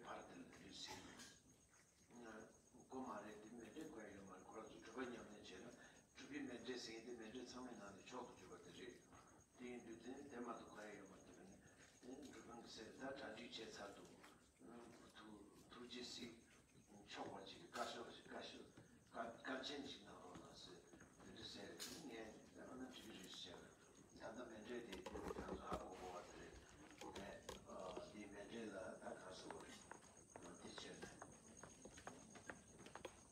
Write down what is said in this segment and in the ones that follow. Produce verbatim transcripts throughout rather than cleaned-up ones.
བར་དེ་ལ་ལུས་ཟིན་ནས། སྒོ་མ་རེད་དེ་མཎྜལ་དགོས་ཡོད་མ་རེད། ཁོ་རང་ཚོ་སྒྲུབ་པ་ཉམས་ལེན་བྱས་ན་སྒྲུབ་པའི་མཎྜལ་ཟེར་མཁན་དེ་མཎྜལ་ཚང་མའི་ནང་ནས་མཆོག་ཏུ་གྱུར་པ་དེ་རེད། དེ་ཡིན་དུས་དེ་དེ་མ་གཏོགས་གང་ཡང་ཡོད་མ་རེད། དེ་ནི་སྒྲུབ་པ་ཟེར་ད་གྲ་སྒྲིག་བྱས་ཚར་འདུག་ཐུགས་ཐུགས་རྗེ་གཟིགས། ཆོག་པ་ཅིག་བཀའ་ཤོག་ཅིག་བཀའ་ཤོག་བཀའ་བཀའ་ཆེན་ཅིག་གནང་རོགས་གནང་ཟེར་དེ་འདྲ་ཟེར་ངས་ཨ་ནི་དྲི་གི་རེད་ཟེར། ད་ལྟ་མཎྜལ་དེ་ཁྱེད་ཚོ་ཧ་གོ་གོ་བ་དེ་རེད། ངས་འདི་མཎྜལ་ལ་ད་ག་ཟེར་བ་རེད། དེ་བྱས་ནས་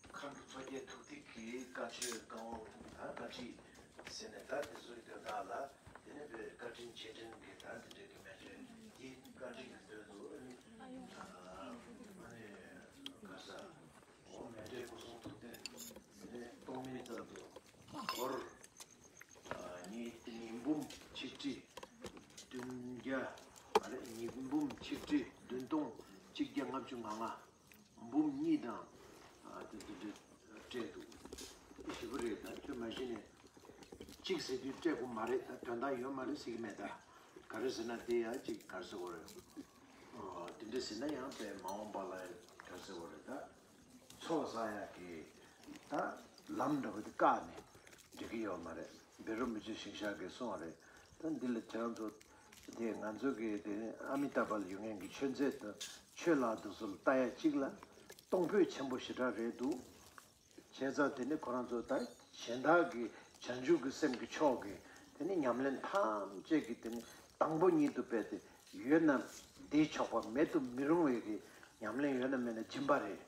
མཁའ་འགྲོ་མཚོ་རྒྱལ་ཐུགས་ཐིག་གི་བཀའ་ཆོས་བཀའ་འོག་ད་བཀའ་ཁྲིད་ཟེར་ནས་ད་དེ་ཚོའི་དོན་དག་ལ། དེ་ནས་བོད་བཀའ་དྲིན་རྗེས་དྲན་གྱི་ད་དེ་འདྲའི་གི་མཎྜལ་འདི་བཀའ་དྲིན་གྱི་དོན་དུ་ཨ་ནི་ཨ་ནི་ག་ས་འོ་མཎྜལ་སྐུ་གསུང་ཐུགས་རྟེན་དེ་ནས་གཏོང་མིན་ཙམ་དུ་སྒོར་ཉིས་ཉིས་འབུམ་ཆིག་ཁྲི་བདུན་བརྒྱ་ཨ་ནི་ཉིས་འབུམ་ཆིག་ཁྲི་བདུན་སྟོང་གཅིག་བརྒྱ་ལྔ་བཅུ་ང་ལྔ། འབུམ་གཉིས་དང་ཨ་དེ་དེ་དེ་སྤྲད་འདུག་ཞེ་པོ་རེད། ད་ཁྱོད་མ་གཞི་ནས་གཅིག་ཟེར་དུས་སྤྲད་དགོས་མ་རེད། ད་དོན་དག་ཡོད་མ་རེད་ཟེར་གྱི་མེད། ད་ག་རེ་ཟེར་ན་དེ་ཡང་གཅིག་ག་རེ་ཟེར་དགོས་རེད། ཨ་དེ་འདྲ་ཟེར་ན་ཡང་དཔེ་མ་འོངས་པ་ལ་ག་རེ་ཟེར་དགོས་རེད། ད་ཚོགས་བསགས་ཡག་གི་ད་ལམ་འདྲ་པོ་དེ་བཀག་ནས་འགྲིག་གི་ཡོད་མ་རེད། བཻ་རོ་མི་བཅུ་ཞིང་གཤེགས་ཀྱིས་གསུངས་པ་རེད། ད་འདི་ལ་ཁྱེད་རང་ཚོ་དེ་ང་ཚོ་གི་དེ་ཨ་མི་ཏཱ་བ་ལ་ཡོད་མཁན་གྱི་མཆོད་རྫས་དང་ཆོས་ལ་དེ་ཚོ་ལ་ལྟ་ཡ་གཅིག་ལ་གཏོང་ཕོད་ཆེན་པོ་ཞེ་དྲག་རེད་འདུག་བྱས་ཙང་དེ་ནི་ཁོ་རང་ཚོ་ད་གཞན་དག་གི་བྱང་ཆུབ་ཀྱི་སེམས་ཀྱི་མཆོག་གི་དེ་ནི་ཉམས་ལེན་ཐམས་ཅད་ཀྱི་དེ་ནི་དང་པོ་ཉིད་དུ་སྤེལ་ཏེ་ཡོད་ན་འདིའི་ཆོག་པ་མེད་དུ་མི་རུང་བའི་གི་ཉམས་ལེན་ཡོད་ན་མེད་ན་སྦྱིན་པ་རེད།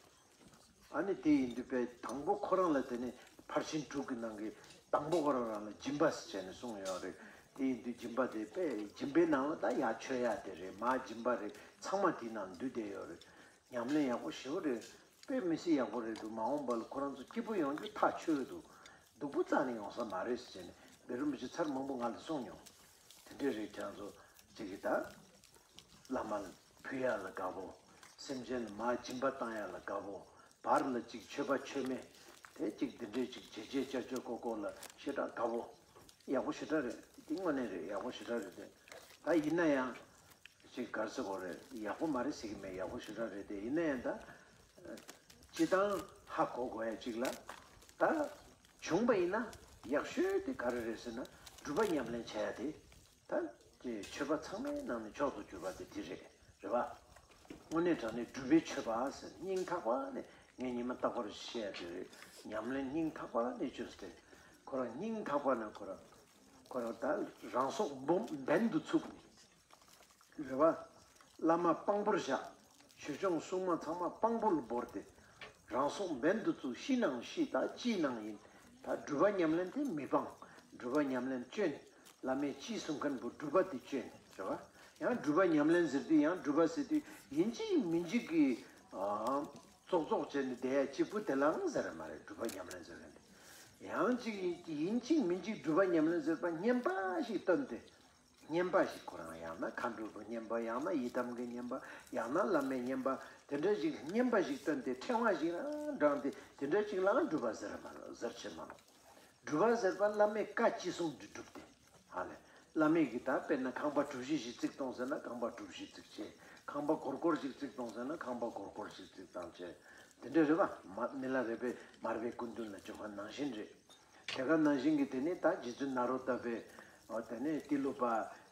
ཨ་ནི་དེ་ཡིན་དུས་པས་དང་པོ་ཁོ་རང་ལ་དེ་ནི་ཕར་ཕྱིན་དྲུག་གི་ནང་གི་དང་པོ་ཁོ་རང་རང་ལ་སྦྱིན་པ་ཟེར་བྱས་ནས་གསུངས་ཡོད་རེད། དེ་ཡིན་དུས་སྦྱིན་པ་དེ་དཔེ་སྦྱིན་པའི་ནང་ལ་ད་ཡ་མཆོད་ཡ་དེ་རེད། མ་སྦྱིན་པ་རེད། ཚང་མ་དེའི་ནང་འདུས་བསྡད་ཡོད་རེད། ཉམས་ལེན་ཡག་པོ་ཞེ་པོ་རེད། དཔེ་མི་སྲིད་ཡག་པོ་རེད་འདུག་མ་འོངས་པ་ལ་ཁོ་རང་ཚོ་སྐྱིད་པོ་ཡོང་རྒྱུ་ཐག་ཆོད་འདུག་སྡུག་པོ་རྩ་ནས་ཡོང་ས་མ་རེད་ཟེར་བྱས་ནས་བཻ་རོ་མི་བཅུ་ཚར་མང་པོ་ང་ལ་གསུངས་མྱོང་། དེ་འདྲས་རེད། ཁྱེད་རང་ཚོ་གཅིག་གིས་ད། བླ་མ་ལ་ཕུལ་ཡ་ལ་དགའ་པོ། སེམས་ཅན་ལ་མར་སྦྱིན་པ་བཏང་ཡ་ལ་དགའ་པོ། བར་ལ་ཅིག་མཆོད་པ་མཆོད་མེ། དེ་ཅིག་འདི་འདྲའི་ཅིག་བྱས་རྗེས་བསྐྱར་བཅོས་ཀོ་ཀོ་ལ་ཞེ་དྲག་དགའ་པོ། ཡག་པོ་ཞེ་དྲག་རེད། དེ་དངོས་གནས་རེད། ཡག་པོ་ཞེ་དྲག་རེད་དེ། ད་ཡིན་ན་ཡང་། ཅིག་ག་རེ་ཟེར་དགོས་རེད། ཡག་པོ་མ་རེད་ཟེར་གི་མེད། ཡག་པོ་ཞེ་དྲག་རེད་དེ། ཡིན་ན་ཡང་ད། སྤྱི་བཏང་ཧ་གོ་དགོས་ཡ་ཅིག་ལ། ད། བྱུང་པ་ཡིན་ན་ཡག་ཤོས་དེ་ག་རེ་རེད་ཟེར་ན་སྒྲུབ་པ་ཉམས་ལེན་བྱ་ཡ་དེ། ད་དེ་མཆོད་པ་ཚང་མའི་ནང་ནས་མཆོག་ཏུ་གྱུར་པ་དེ་དེ་རེད། རེད་པ། དངོས་གནས་དྲང་གནས་སྒྲུབ་པའི་མཆོད་པ་ཟེར་སྙིང་ཐག་པ་ནས་ངས་ཉི་མ་རྟག་པར་བཤད་ཡ་དེ་རེད། ཉམས་ལེན་སྙིང་ཐག་པ་ནས་བྱོས་ཏེ། ཁོ་རང་སྙིང་ཐག་པ་ནས་ཁོ་རང་ཁོ་རང་ད་རང་སྲོག་འབུམ་འབེན་དུ་ཚུགས་ནས། རེད་པ། བླ་མ་དཔང་པོར་བཞག་ཆོས་སྐྱོང་སྲུང་མ་ཚང་མ་དཔང་པོ་ལ་བོར་ཏེ། རང་སྲོག་འབེན་དུ་བཙུགས། ཤི་ནའང་ཤི། ད་ཅི་ནའང་ཡིན། ད་སྒྲུབ་པ་ཉམས་ལེན་དེ་མི་སྤང་། སྒྲུབ་པ་ཉམས་ལེན་སྐྱོན། བླ་མས་ཅི་གསུང་མཁན་པོ་སྒྲུབ་པ་དེ་སྐྱོན། རེད་པ། ཡང་སྒྲུབ་པ་ཉམས་ལེན་ཟེར་དུས་ཡང་སྒྲུབ་པ་ཟེར་དུས་ཡིན་གཅིག་མིན་གཅིག་གི་ཨ། ཙོག་ཙོག་བྱས་ནས་བསྡད་ཡ་གཅིག་པུ་དེ་ལའང་ཟེར་མ་རེད། སྒྲུབ་པ་ཉམས་ལེན་ཟེར་མཁན་དེ། ཡང་གཅིག་ཡིན་ཡིན་གཅིག་མིན་གཅིག་སྒྲུབ་པ་ཉམས་ལེན་ཟེར་པ་བསྙེན་པ་ཞིག་བཏོན་ཏེ། བསྙེན་པ་ཞིག་ཁོ་རང་ཡང་ན་མཁའ་འགྲོའི་བསྙེན་པ། ཡང་ན་ཡི་དམ་གྱི་བསྙེན་པ། ཡང་ན་བླ་མའི་བསྙེན་པ། དེ་འདྲ་ཞིག་བསྙེན་པ་ཞིག་བཏོན་ཏེ་ཕྲེང་བ་ཞིག་རང་བགྲངས་ཏེ་དེ་འདྲ་ཞིག་ལའང་སྒྲུབ་པ་ཟེར་མ་ཟེར་ཆེ་མ་ནོ། སྒྲུབ་པ་ཟེར་པ་བླ་མའི་བཀའ་ཅི་གསུང་དེ་སྒྲུབ་སྟེ། ཧ་ལས། བླ་མའི་གི་ད་དཔེར་ན་ཁང་པ་གྲུ་བཞི་ཞིག་བརྩིགས་གཏོང་ཟེར་ན་ཁང་པ་གྲུ་བཞི་བརྩིགས་བྱས། ཁང་པ་སྒོར་སྒོར་ཞིག་བརྩིགས་གཏོང་ཟེར་ན་ཁང་པ་སྒོར་སྒོར་ཞིག་བརྩིགས་བཏང་བྱས། དེ་འདྲ་རེད་པ། མ་མི་ལ་རས་པའི་མར་པའི་སྐུ་མདུན་ལ་བྱོན་པ་ནང་བཞིན་རེད། དེ་ག་ནང་བཞིན་གྱི་དེ་ནས་ད་རྗེ་བཙུན་ནཱ་རོ་ཏ་པའི་དེ་ནས་ཏི་ལོ་པ་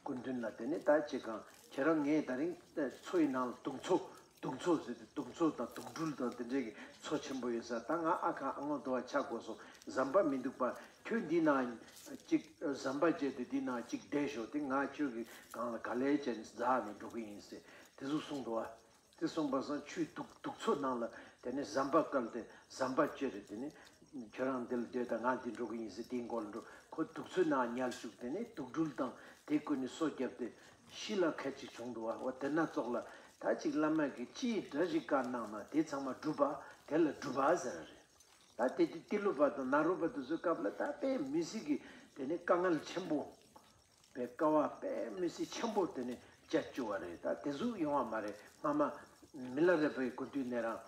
སྐུ་མདུན་ལ་དེ་ནས་ད་ཅི་གང་ཁྱེད་རང་ངས་ད་རིང་མཚོ་ཡི་ནང་ལ་དུག་མཚོ་དུག་མཚོ་ཟེར་ཏེ་དུག་མཚོ་དང་དུག་སྦྲུལ་དང་དེ་འདྲའི་གི་མཚོ་ཆེན་པོ་ཡོད་ས། ད་ང་ཨ་ཁ་ཨ་ངོ་དུ་བ་ཆགས་དགོས་སོང་། ཟམ་པ་མི་འདུག་པ། ཁྱོད་འདི་ན་ཅིག་ཟམ་པ་བཅད་དེ་འདི་ན་ཅིག་བསྡད་ཤོག་དེ་ང་ཁྱོད་ཀྱི་སྒང་ལ་ག་ལེ་བྱས་ནས་འཛེགས་ནས་འགྲོ་གི་ཡིན་ཟེར་དེ་ཟུག་གསུངས་འདུག་བ། དེ་གསུངས་པ་སང་ཆུའི་དུག་དུག་མཚོ་ནང་ལ་དེ་ནས་ཟམ་པ་བཀལ་ཏེ་ཟམ་པ་བཅད་རེད། དེ་ནས་ཁྱོད་རང་འདི་ལ་སྡོད་དང་ང་འདི་འགྲོ་གི་ཡིན་ཟེར་དེའི་མགོ་ལ་འགྲོ། ཁོ་དུག་མཚོའི་ནང་ཉལ་བཅུག་དེ་ནས་དུག་སྦྲུལ་དང་དེ་ཀུན་ནས་སོ་བརྒྱབ་སྟེ་ཤི་ལ་ཁད་ཅིག་བྱུང་འདུག་བ། འོ་དེ་ན་ཙོག་ལ་ད་ཅིག་བླ་མ་གིས་ཅི་འདྲ་ཞིག་བཀའ་གནང་ན་དེ་ཚང་མ་སྒྲུབ་པ་དེ་ལ་སྒྲུབ་པ་ཟེར་རེད། ད་དེ་དུས་ཏི་ལོ་པ་དང་ནཱ་རོ་པ་དེ་ཚོའི་སྐབས་ལ་ད་དཔེ་མི་སྲིད་ཀྱི་དེ་ནས་དཀའ་ངལ་ཆེན་པོ། པའི་དཀའ་བ་དཔེ་མི་སྲིད་ཆེན་པོ་དེ་ནས་སྤྱད་བཅུག་པ་རེད། ད་དེ་ཟུག་ཡོང་བ་མ་རེད། སྔ་མ་མི་ལ་རས་པའི་སྐུ་དུས་ནས་རང་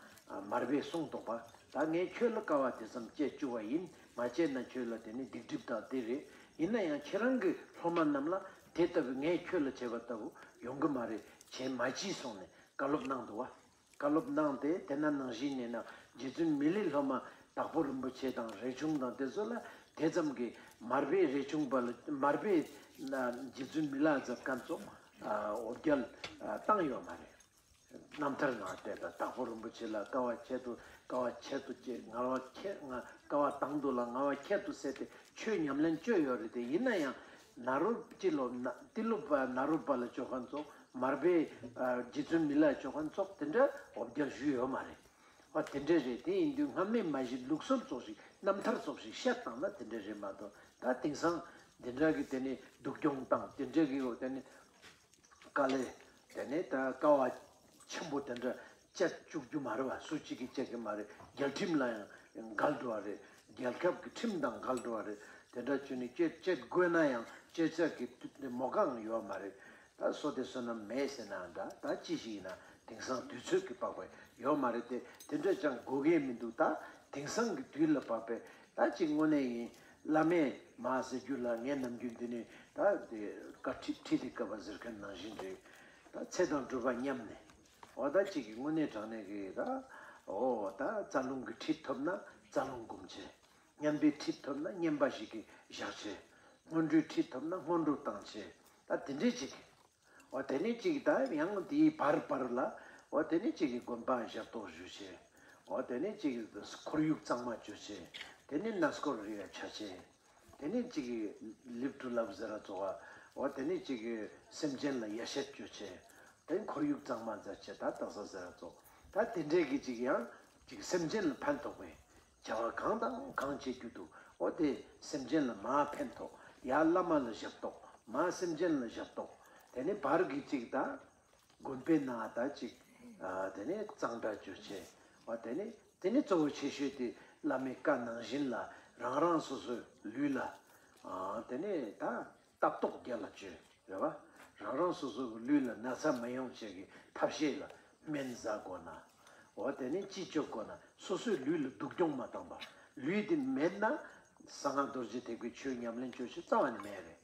མར་པས་གསུངས་འདུག་པ། ད་ངས་ཁྱོད་ལ་དཀའ་བ་དེ་ཙམ་སྤྱད་བཅུག་པ་ཡིན། མ་བྱས་ན་ཁྱོད་ལ་དེ་ནས་སྡིག་སྒྲིབ་དང་དེ་རེད། ཡིན་ན་ཡང་ཁྱེད་རང་གི་སློབ་མ་རྣམས་ལ་དེ་ལྟ་བུ་ངས་ཁྱོད་ལ་བྱས་པ་ལྟ་བུ་ཡོང་གི་མ་རེད། བྱས་མ་གྱིས་གསུངས་ནས་བཀའ་སློབ་གནང་འདུག་པ། བཀའ་སློབ་གནང་སྟེ། དེ་ན་ནང་བཞིན་ཡིན་ན་རྗེ་བཙུན་མི་ལའི་སློབ་མ་དྭགས་པོ་རིན་པོ་ཆེ་དང་རས་ཆུང་དང་དེ་ཚོ་ལ་དེ་ཙམ་གྱི་མར་པས་རས་ཆུང་པ་ལ་མར་པས་རྗེ་བཙུན་མི་ལ་ཛབ་ཀན་ཙོགས་འོ་བརྒྱལ་བཏང་ཡོད་མ་རེད། རྣམ་ཐར་ནང་བལྟས་ད་དྭགས་པོ་རིན་པོ་ཆེ་ལ་དཀའ་བ་ཁྱད་དུ་དཀའ་བ་ཁྱད་དུ་བཅད། ངལ་བ་ཁྱད་ང་དཀའ་བ་དང་དུ་ལ་ངལ་བ་ཁྱད་དུ་བསད་དེ་ཆོས་ཉམས་ལེན་བཅོས་ཡོད་རེད་དེ། ཡིན་ན་ཡང་ན་རོ་སྤྱི་ལོ་ན་ཏི་ལོ་པ་ན་རོ་པ་ལ་བཅོ་མཁན་ཙོགས། མར་པས་རྗེ་བཙུན་མི་ལ་བཅོ་མཁན་ཙོགས་དེ་འདྲ་འོ་བརྒྱལ་ཞུས་ཡོད་མ་རེད། ཨ་དེ་འདྲ་རེད། དེ་ཡིན་དུས་སྔ་མས་མ་གཞི་ལུགས་སྲོལ་ཙོགས་ཤིག་རྣམ་ཐར་ཙོགས་ཤིག་བཤད་བཏང་ན་དེ་འདྲ་རེད་མ་གཏོགས། ད་དེང་སང་དེ་འདྲ་གི་དེ་ནས་སྡུག་གྱོང་བཏང་དེ་འདྲ་གི་འོ་དེ་ནས་དཀའ་ལས་དེ་ནས་ད་དཀའ་བ་ཆེན་པོ་དེ་འདྲ་སྤྱད་བཅུག་རྒྱུ་མ་རེད་བ། སུ་གཅིག་གིས་སྤྱད་ཀྱི་མ་རེད། རྒྱལ་ཁྲིམས་ལ་ཡང་འགལ་འགྲོ་བ་རེད། རྒྱལ་ཁབ་ཀྱི་ཁྲིམས་དང་འགལ་འགྲོ་བ་རེད། དེ་འདྲ་བྱུང་ནས་སྤྱད་སྤྱད་དགོས་ན་ཡང་སྤྱད་བྱ་གི་མོ་གང་ཡོད་མ་རེད། ད་བསོད་བདེ་བསོད་ནམས་མེད་ཟེར་ན་འདྲ། ད་ཅི་ཞིག་ཡིན་ན་དེང་སང་དུས་ཚོད་ཀྱི་བབ་པ་ཡོད་མ་རེད་དེ། དེ་འདྲ་ཅང་དགོས་ཀྱི་མི་འདུག་ད་དེང་སང་གི་དུས་ལ་བབ་པས་ད་ཅིག་དངོས་གནས་ཡིན། བླ་མས་མ་ཟེར་རྒྱུ་ལ་ངས་ནམ་རྒྱུན་འདི་ནས་ད་དེ་བཀའ་ཁྲིད་ཁྲིད་དེ་བཀའ་པ་ཟེར་མཁན་ནང་བཞིན་རེད། ད་ཚེ་དང་སྒྲུབ་པ་མཉམ་ནས་འོ་ད་ཅིག་གི་དངོས་གནས་དྲང་གནས་ཀྱི་ད་འོ་ད་རྩ་རླུང་གི་ཁྲིད་ཐོབ་ན་རྩ་རླུང་སྒོམ་བྱེད། བསྙེན་པའི་ཁྲིད་ཐོབ་ན་བསྙེན་པ་ཞིག་གི་བཞག་བྱེད། སྔོན་འགྲོའི་ཁྲིད་ཐོབ་ན་སྔོན་འགྲོ་བཏང་བྱེད། ད་དེ་འདྲས་ཅིག་འོ་དེ་ནས་ཅིག་ད་ཡང་དེའི་བར་བར་ལ་འོ་དེ་ནས་ཅིག་གི་དགོན་པ་ཞབས་ཏོག་ཞུ་བྱེད། འོ་དེ་ནས་ཅིག་ཁོར་ཡུག་གཙང་མ་བཅོ་བྱེད། དེ་ནས་གནས་སྐོར་རེ་ཡ་ཆ་བྱེད། དེ་ནས་ཅིག་གི་ལིབ་ཏུ་ལབ་ཟེར་ར་ཙོགས། འོ་དེ་ནས་ཅིག་གི་སེམས་ཅན་ལ་ཡ་ཤེས་བཅོ་བྱེད། དེ་ནས་ཁོར་ཡུག་གཙང་མ་མཛད་བྱེད། ད་དག་ས་ཟེར་ར་ཙོགས། ད་དེ་འདྲས་ཀྱི་ཅིག་ཡང་ཅིག་སེམས་ཅན་ལ་ཕན་ཐོགས་པའི་བྱ་བ་གང་དང་གང་བྱེད་རྒྱུ་འདུག་འོ་དེ་སེམས་ཅན་ལ་མ་ཕན་ཐོགས། ཡ་བླ་མ་ལ་ཞབས་ཏོག་མ་སེམས་ཅན་ལ་ཞབས་ཏོག་དེ་ནས་བར་གྱི་ཅིག་ད་དགོན་པའི་ནང་ད་ཅིག་དེ་ནས་གཙང་སྦྲ་བཅོ་བྱེད། འོ་དེ་ནས་དེ་ནས་གཙོ་བོ་ཆེ་ཤོས་དེ་བླ་མའི་བཀའ་ནང་བཞིན་ལ་རང་རང་སོ་སོའི་ལུས་ལ་དེ་ནས་ད་སྟབས་ཏོག་རྒྱལ་ལ་བཅོས། རེད་བ། རང་རང་སོ་སོ་གི་ལུས་ལ་ན་ཚ་མ་ཡོང་བྱེད་ཀྱི་ཐབས་ཤེས་ལ་སྨན་ཟ་དགོས་ན། འོ་དེ་ནས་ཅི་བཅོ་དགོས་ན། སོ་སོའི་ལུས་ལ་སྡུག་གྱོང་མ་བཏང་པ། ལུས་དེ་མེད་ན་གསང་སྔགས་རྡོ་རྗེ་ཐེག་པའི་ཆོས་ཉམས་ལེན་བཅོ་བྱེད་རྩ་བ་ནས་མེད་རེད།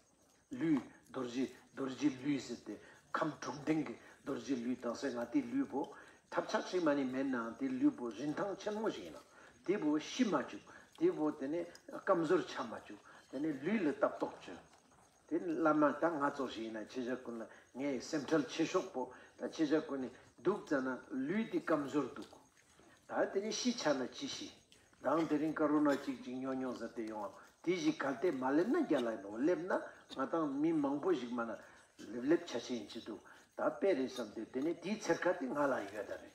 ལུས་རྡོ་རྗེ་རྡོ་རྗེ་ལུས་ཟེར་ཏེ་ཁམས་དྲུག་ལྡན་གྱི་རྡོ་རྗེ་ལུས་དང་ཟེར། ང་དེ་ལུས་པོ་ཐབས་ཆག་ཞིག་མ་ནི་མེད་ནའང་དེ་ལུས་པོ་རིན་ཐང་ཆེན་མོ་ཞིག་ཡིན་ན། དེ་བོ་ཤི་མ་བཅུག་དེ་བོ་དེ་ནས་སྐམ་སོར་ཆ་མ་བཅུག་དེ་ནས་ལུས་ལ་སྟབས་ཏོག་བཅོས། དེ་ནི་བླ་མ་ད་ང་ཙོགས་ཤིག་ཡིན་ན་ཁྱེད་ཅག་ཀུན་ལ་ངས་སེམས་ཁྲལ་ཆེ་ཤོས་པོ། ད་ཁྱེད་ཅག་ཀུན་ནི་སྡུག་ཙ་ན་ལུས་འདི་སྐམ་སོར་འདུག་ད་དེ་ནི་ཤི་ཆ་ན་ཅི་ཤི། དང་དེ་རིང་ཀ་རོ་ན་གཅིག་གཅིག་ཉོ་ཉོ་ཟེར་ཏེ་ཡོང་། དེ་ཞིག་གལ་ཏེ་མ་སླེབས་ན་རྒྱ་ལ་ཡིན་ནོ། སླེབས་ན་ང་དང་མི་མང་པོ་ཞིག་མ་ན་སླེབས་སླེབས་ཆ་ཆེ་ཡིན་གྱི་འདུག་ད་དཔེ་རེད་བསམ་སྟེ་དེ་ནི་དེའི་ཚེར་ཁ་དེ་ང་ལ་ཡོད་ད་རེད།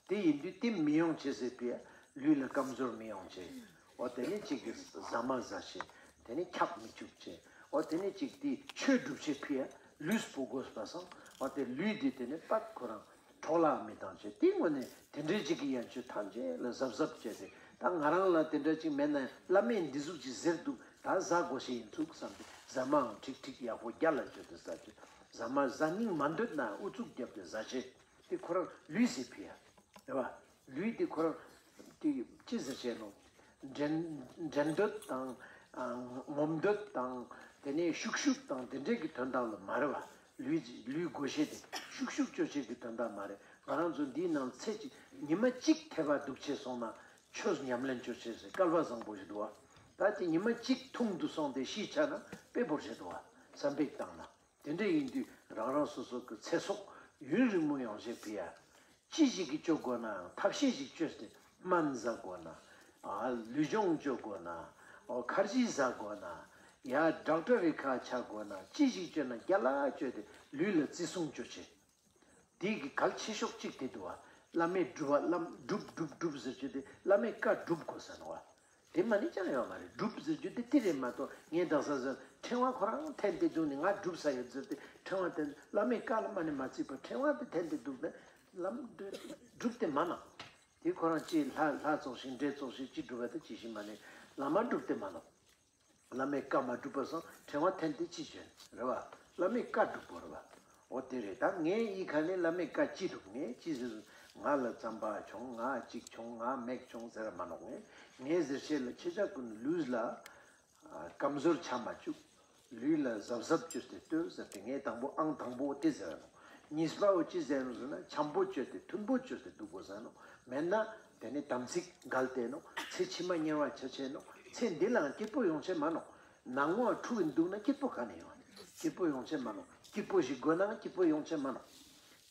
དེ་ཡིན་དུས་དེ་མི་ཡོང་བྱེད་ཟེར་པས་ལུས་ལ་སྐམ་སོར་མི་ཡོང་བྱེད། འོ་དེ་ནས་གཅིག་གིས་ཟ་མ་ཟ་བྱེད། དེ་ནས་འཁྱག་མི་བཅུག་བྱེད། འོ་དེ་ནས་གཅིག་དེ་ཆོས་སྒྲུབ་བྱེད་ཕི་ཡ་ལུས་པོ་དགོས་པ་སང་འོ་དེ་ལུས་དེ་དེ་ནས་པད་ཁོ་རང་འཕྲོག་བརླག་མི་བཏང་བྱེད། དེ་དངོས་གནས་དེ་འདྲའི་གཅིག་གི་ཡན་ཆོད་ཐམས་ཅད་ལ་གཟབ་གཟབ་བྱས་ཏེ། ད་ང་རང་ལ་དེ་འདྲ་གཅིག་མེད་ན་བླ་མས་འདི་ཟུག་ཅིག་ཟེར་འདུག་ད་ཟ་དགོས་ཤེས་ཡིན་ཚུགས་བསམ་སྟེ་ཟ་མའང་ཁྲིག་ཁྲིག་ཡག་པོ་རྒྱ་ལ་བཅོས་ཏེ་ཟ་བྱེད། ཟ་མ་ཟ་སྙིང་མ་འདོད་ན་ཨུ་ཚུགས་བརྒྱབ་སྟེ་ཟ་བྱེད། དེ་ཁོ་རང་ལུས་སི་ཕི་ཡ། རེད་བ། ལུས་དེ་ཁོ་རང་དེ་ཅི་ཟེར་བྱས་ནོ། འགྲན་འགྲན་འདོད་དང་ཨ་ངོམ་འདོད་དང་དེ་ནས་ཤུགས་ཤུགས་དང་དེ་འདྲས་ཀྱི་དོན་དག་ལ་མ་རེད་བ། ལུས་ལུས་བགོ་བཤའ་དེ་ཤུགས་ཤུགས་བཅོ་བྱེད་ཀྱི་དོན་དག་མ་རེད། ང་རང་ཚོ་འདིའི་ནང་ཚེ་གཅིག་ཉི་མ་གཅིག་ཐེ་བ་འདུག་བྱས་སོང་ན་ཆོས་ཉམས་ལེན་བཅོ་བྱེད་ཟེར་སྐལ་བ་བཟང་པོ་ཞིག་འདུག་བ། ད་དེ་ཉི་མ་གཅིག་ཐུང་དུ་སོང་སྟེ་ཤི་ཆ་ན་དཔེ་བོར་བྱེད་འདུག་བ། བསམ་པའི་བཏང་ན། དེ་འདྲ་ཡིན་དུས་རང་རང་སོ་སོ་གི་ཚེ་སྲོག་ཡུན་རིང་མོ་ཡོང་ཞེས་ཕི་ཡ། ཅི་ཞིག་གི་བཅོ་དགོས་ནའང་ཐབས་ཤེས་ཤིག་བཅོས་ཏེ་སྨན་ཟ་དགོས་ན། ཨ་ལུས་སྦྱོང་བཅོ་དགོས་ན། ཨོ་ཁར་ཇི་ཟ་དགོས་ན། ཡ་ཌོག་ཊར་རི་ཁ་ཆ་དགོས་ན་ཅི་ཞིག་བཅོས་ན་རྒྱ་ལ་བཅོས་ཏེ་ལུས་ལ་བརྩི་སྲུང་བཅོ་ཆེ། དེ་གི་གལ་ཆེ་ཤོས་གཅིག་དེ་འདུག་བ། བླ་མས་སྒྲུབ་པ་བླ་སྒྲུབ་སྒྲུབ་སྒྲུབ་ཟེར་རྒྱུ་དེ་བླ་མས་བཀའ་སྒྲུབ་དགོས་ཟེར་ནོ་བ། དེ་མ་ནི་ཅང་ཡོད་མ་རེད། སྒྲུབ་ཟེར་རྒྱུ་དེ་དེ་རེད་མ་གཏོགས་ངས་དག་ས་ཟེར་ཕྲེང་བ་ཁོ་རང་འཐེན་ཏེ་འདུག་ནས་ང་སྒྲུབ་ས་ཡོད་ཟེར་ཏེ་ཕྲེང་བ་དེ་བླ་མའི་བཀའ་ལ་མ་ནི་མ་བརྩིས་པར་ཕྲེང་བ་དེ་འཐེན་ཏེ་འདུག་ནས་ལམ་སྒྲུབ་དེ་མ་ན། དེ་ཁོ་རང་ཅི་ལྷ་ལྷ་ཙོགས་ཤིག་འདྲེ་ཙོགས་ཤིག་ཅི་སྒྲུབ་པ་དེ་ཅི་ཞིག་མ་ནི་བླ་མ་སྒྲུབ་དེ་མ་ན། བླ་མའི་བཀའ་མ་སྒྲུབ་པ་སང་ཕྲེང་བ་འཐེན་ཏེ་ཅི་བྱོན་རེད་བ། བླ་མའི་བཀའ་སྒྲུབ་དགོས་རེད་བ། འོ་དེ་རེད། ད་ངའི་ཡི་ག་ནས་བླ་མའི་བཀའ་ཅི་འདུག་ངས་ཅི་ཟེར། ང་ལ་རྩམ་པ་བྱུང་། ང་གཅིག་བྱུང་། ང་མེག་བྱུང་ཟེར་མ་ནོག་ངས་ངས་ཟེར་བཤད་ལ་ཁྱེད་ཅག་ཀུན་ལུས་ལ་སྐམ་སོར་ཆ་མ་བཅུག་ལུས་ལ་གཟབ་གཟབ་བཅོས་ཏེ་ལྟོས་ཟེར་ཏེ་ངས་དང་པོ་ཨང་དང་པོ་དེ་ཟེར་ནོ། གཉིས་པ་བོ་ཅི་ཟེར་ནོ་ཟེར་ན་འཆམ་པོ་བཅོས་ཏེ་མཐུན་པོ་བཅོས་ཏེ་འདུག་དགོས་ཟེར་ནོ། མེད་ན་དེ་ནི་དམ་ཚིག་འགལ་ཏེ་ནོ། ཚེ་ཕྱི་མ་དམྱལ་བ་ཆ་ཆེ་ནོ། ཚེ་འདི་ལའང་སྐྱིད་པོ་ཡོང་ཆེ་མ་ནོ། ནང་ངོ་འཁྲུག་གི་འདུག་ན་སྐྱིད་པོ་ག་ནས་ཡོང་། སྐྱིད་པོ་ཡོང་ཆེ་མ་ནོ། སྐྱིད་པོ་ཞིག་དགོས་ནའང་སྐྱིད་པོ་ཡོང་ཆེ་མ་ནོ།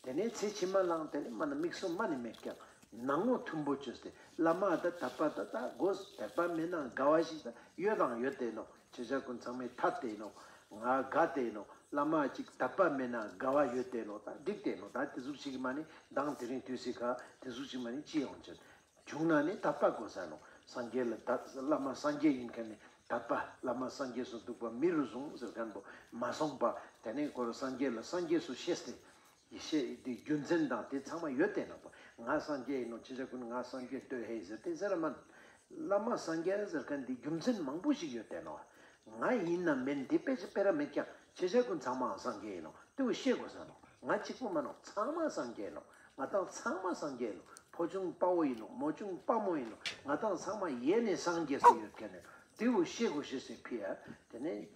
དེ་ནས་ཚེ་ཕྱི་མ་ལའང་དེ་ནས་མ་ན་མིག་ཟུམ་མ་ནས་མེད་ཀྱང་ནང་ངོ་མཐུན་པོ་བཅོས་ཏེ་བླ་མ་དང་དད་པ་དང་ད་དགོས། དད་པ་མེད་ན་དགའ་བ་ཞིག་དང་ཡོད་དང་ཡོད་དེ་ནོ། ཁྱེད་ཅག་ཀུན་ཚང་མས་ཐད་དེ་ནོ། ང་དགའ་དེ་ནོ། བླ་མ་ཅིག་དད་པ་མེད་ན་དགའ་བ་ཡོད་དེ་ནོ། ད་འགྲིག་དེ་ནོ། ད་དེ་ཟུག་ཞིག་མ་ནི་མདང་དེ་རིང་དུས་སི་ཁ་དེ་ཟུག་ཞིག་མ་ནི་ཅི་ཡོང་ཅན། བྱུང་ན་ནི་དད་པ་དགོས་ས་ནོ། སངས་རྒྱས་ལ་དད། བླ་མ་སངས་རྒྱས་ཡིན་མཁན་ནི་དད་པ། བླ་མ་སངས་རྒྱས་སུ་འདུག་པ་མི་རུ་བཟུང་ཟེར་མཁན་པོ་མ་སོང་པ། དེ་ནས་ཁོ་རང་སངས་རྒྱས་ལ་སངས་རྒྱས་སུ་ཤེས་ཏེ། ཡེ་ཤེས་དེ་རྒྱུ་མཚན་དང་དེ་ཚང་མ་ཡོད་དེ་ནོ་པ། ང་སངས་རྒྱས་ཡིན་ནོ། ཁྱེད་ཅག་ཀུན་ང་སངས་རྒྱས་ལྟོས་ཧེ་ཟེར་ཏེ་ཟེར་མ། བླ་མ་སངས་རྒྱས་ཟེར་མཁན་དེ་རྒྱུ་མཚན་མང་པོ་ཞིག་ཡོད་དེ་ནོ། ང་ཡིན་ན་མིན་དེ་དཔེ་ཆ་སྤེ་ར་མེད་ཀྱང་ཁྱེད་ཅག་ཀུན་ཚང་མའང་སངས་རྒྱས་ཡིན་ནོ། དེ་བོ་ཤེས་དགོས་ས་ནོ། ང་གཅིག་པོ་མ་ནོ། ཚང་མ་སངས་རྒྱས་ཡིན་ནོ། ང་དང་ཚང་མ་སངས་རྒྱས་ཡིན་ནོ། ཕོ་ཆུང་དཔའ་བོ་ཡིན་ནོ། མོ་ཆུང་དཔའ་མོ་ཡིན་ནོ། ང་དང་ཚང་མ་ཡེ་ནས་སངས་རྒྱས་སུ་ཡོད་མཁན་ནི་དེ་བོ་ཤེས་དགོས་ཤེས་སི་ཕི་ཡ། དེ་ནས་